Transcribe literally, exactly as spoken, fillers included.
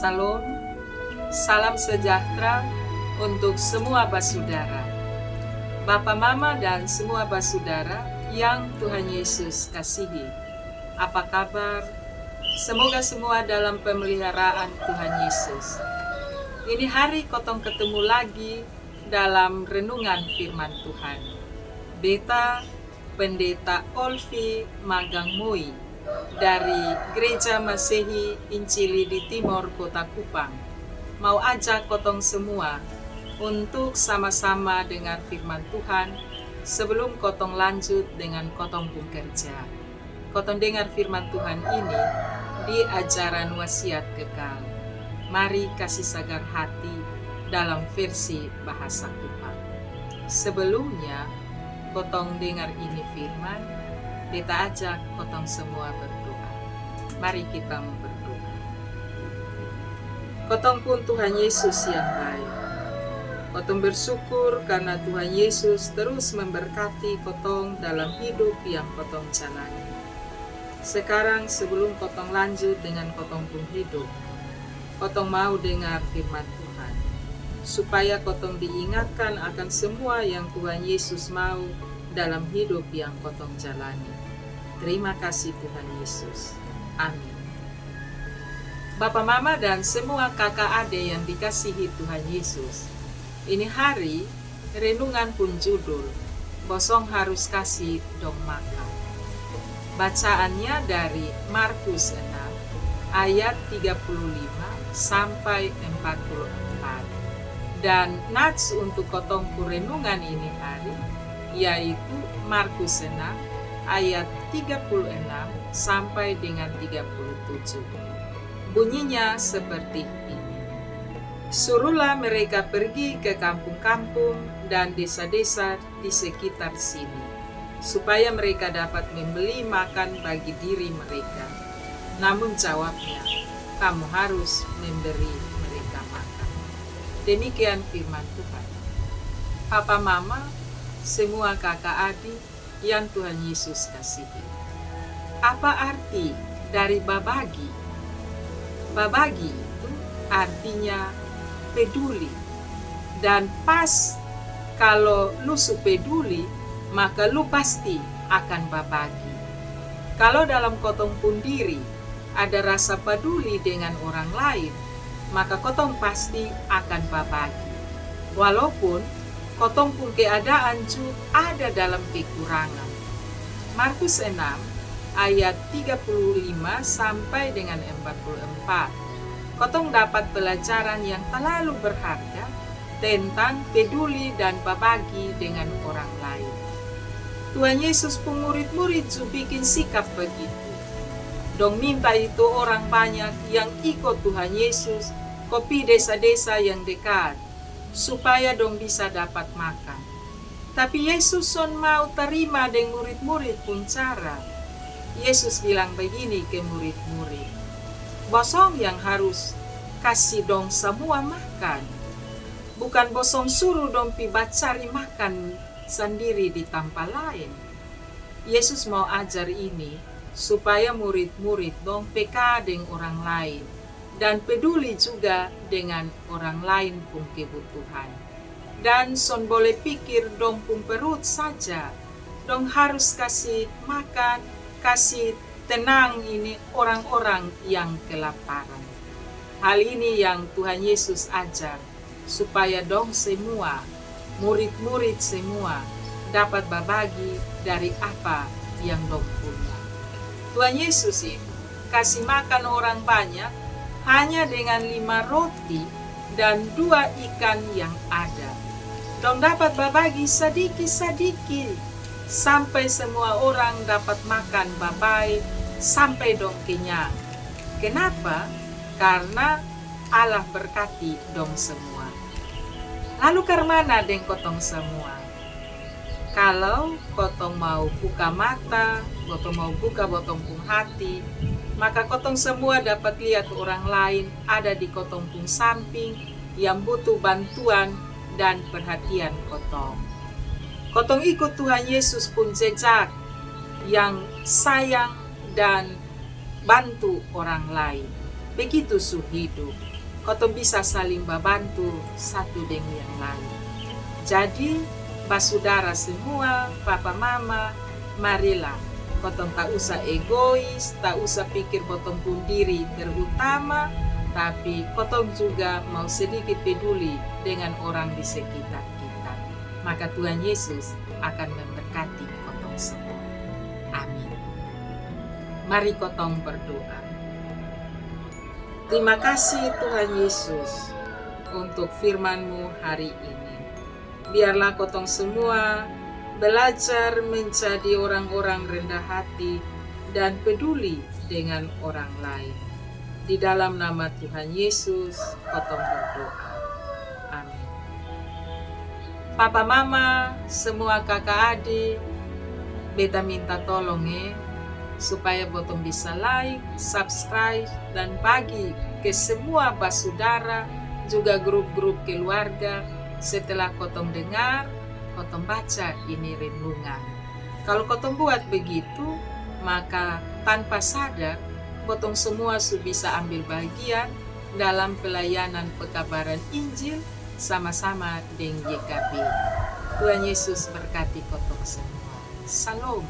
Salam sejahtera untuk semua basudara. Bapa, mama, dan semua basudara yang Tuhan Yesus kasihi. Apa kabar? Semoga semua dalam pemeliharaan Tuhan Yesus. Ini hari kotong ketemu lagi dalam renungan firman Tuhan. Beta Pendeta Olfi Magang Moi dari Gereja Masehi Injili di Timor Kota Kupang mau ajak kotong semua untuk sama-sama dengar firman Tuhan sebelum kotong lanjut dengan kotong pung kerja. Kotong dengar firman Tuhan ini di ajaran Wasiat Kekal. Mari kasi sagar hati dalam versi bahasa Kupang. Sebelumnya kotong dengar ini firman, beta ajak kotong semua berdoa. Mari kita mau berdoa. Kotong pung Tuhan Yesus yang baik, kotong bersyukur karena Tuhan Yesus terus memberkati kotong dalam hidup yang kotong jalani. Sekarang sebelum kotong lanjut dengan kotong pung hidup, kotong mau dengar firman Tuhan, supaya kotong diingatkan akan semua yang Tuhan Yesus mau dalam hidup yang kotong jalani. Terima kasih Tuhan Yesus. Amin. Bapa, mama, dan semua kaka ade yang dikasihi Tuhan Yesus, ini hari renungan pung judul, Bosong Harus Kasi Dong Makan. Bacaannya dari Markus enam ayat tiga puluh lima sampai empat puluh empat. Dan nats untuk kotong pung renungan ini hari yaitu Markus enam ayat tiga puluh enam sampai dengan tiga puluh tujuh. Bunyinya seperti ini. Suruhlah mereka pergi ke kampung-kampung dan desa-desa di sekitar sini, supaya mereka dapat membeli makan bagi diri mereka. Namun jawabnya, kamu harus memberi mereka makan. Demikian firman Tuhan. Papa, mama, semua kaka adi yang Tuhan Yesus kasihi. Apa arti dari babagi? Babagi itu artinya peduli. Dan pas kalo lu su peduli, maka lu pasti akan babagi. Kalo dalam kotong pung diri ada rasa paduli dengan orang lain, maka kotong pasti akan babagi. Walaupun kotong pung keadaan ju ada dalam kekurangan. Markus enam ayat tiga puluh lima sampai dengan empat puluh empat. Kotong dapat pelajaran yang talalu berharga tentang peduli dan babagi dengan orang lain. Tuhan Yesus pung murid-murid ju bikin sikap bagitu. Dong minta itu orang banyak yang iko Tuhan Yesus ko pi desa-desa yang dekat, supaya dong bisa dapat makan. Tapi Yesus son mau tarima deng murid-murid pung cara. Yesus bilang bagini ke murid-murid, bosong yang harus kasi dong samua makan. Bukan bosong suru dong pi bacari makan sandiri di tampa laen. Yesus mau ajar ini supaya murid-murid dong peka deng orang laen dan peduli juga dengan orang laen pung kebutuhan. Dan son bole pikir dong pung perut saja. Dong harus kasi makan, kasi tenang ini orang-orang yang kelaparan. Hal ini yang Tuhan Yesus ajar, supaya dong semua, murid-murid semua, dapat babagi dari apa yang dong punya. Tuhan Yesus itu kasi makan orang banyak hanya dengan lima roti dan dua ikan yang ada. Dong dapat babagi sadiki-sadiki sampai semua orang dapat makan babae sampai dong kenyang. Kenapa? Karna Allah berkati dong semua. Lalu karmana deng kotong semua? Kalau kotong mau buka mata, kotong mau buka botong pung hati, maka kotong semua dapat liat orang lain ada di kotong pung samping yang butuh bantuan dan perhatian kotong. Kotong ikut Tuhan Yesus pung jejak yang sayang dan bantu orang lain. Begitu su hidup. Kotong bisa saling babantu satu deng yang lain. Jadi, basudara semua, papa mama, marilah kotong ta usa egois, ta usa pikir botong pung diri terutama, tapi kotong juga mau sedikit peduli dengan orang di sekitar kita. Maka Tuhan Yesus akan memberkati kotong semua. Amin. Mari kotong berdoa. Terima kasih Tuhan Yesus untuk firman-Mu hari ini. Biarlah kotong semua belajar menjadi orang-orang rendah hati dan peduli dengan orang lain. Di dalam nama Tuhan Yesus, kotong berdoa. Amin. Papa mama, semua kaka adi, beta minta tolong e, supaya botong bisa like, subscribe, dan bagi ke semua basudara, juga grup-grup keluarga. Setelah kotong dengar, kotong baca ini renungan. Kalau kotong buat begitu, maka tanpa sadar, botong semua su bisa ambil bagian dalam pelayanan pekabaran Injil sama-sama deng Y K B. Tuhan Yesus berkati kotong semua. Salom.